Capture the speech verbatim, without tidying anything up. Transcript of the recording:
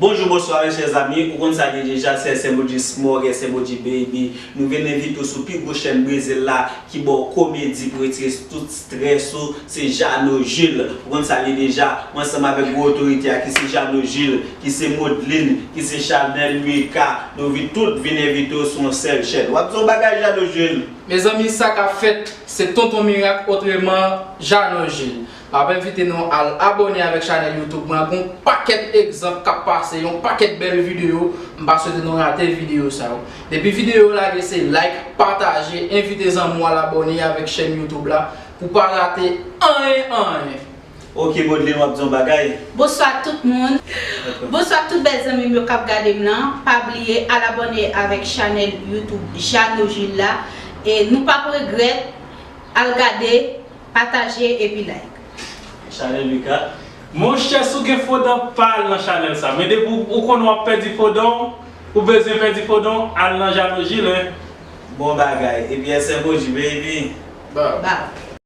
Bonjou, bonswa, mes chers amis. Ou konn sa li deja, se S M O G Smog, S M O G Baby. Nou vin envite w sou pi gwo chèn Brezil la ki ba w komedi pou retire tout strès ou. Se Jano Jules. Ou konn sa li deja. Mwen ansanm avèk gwo otorite a ki se Jano Jules, ki se Modeline, ki se Chanel Mika. Nou vin tout vin envite w sou yon sèl chèn. W ap di yon bagay, Jano Jules? Mezanmi, sa k ap fèt, se Tonton Mirak, otreman Jano Jules. M ap envite nou al abòne avèk chanèl YouTube mwen an. Gon pakèt egzanp k ap pase, yon pakèt bèl videyo. M pa swete nou rate videyo sa yo. Depi videyo lage, se like, pataje, envite zanmi w al abòne avèk chèn YouTube la pou pa rate anyen, anyen. Ok, Modeline, w ap di yon bagay? Bonswa tout moun. Bonswa tout bèl zanmi m yo k ap gade m lan. Pa bliye al abòne avèk chanèl YouTube Jano Jules la. E nou p ap regrèt, al gade, pataje epi like. Chanèl Mika. Monchè, si w gen fo dan, pa al nan chanèl sa. Men depi w, ou konnen w ap pèdi fo dan w, ou bezwen pèdi fo dan w, al nan Jano Jules, wi. Bon bagay. Epi S M O G, baby. Ba. Ba.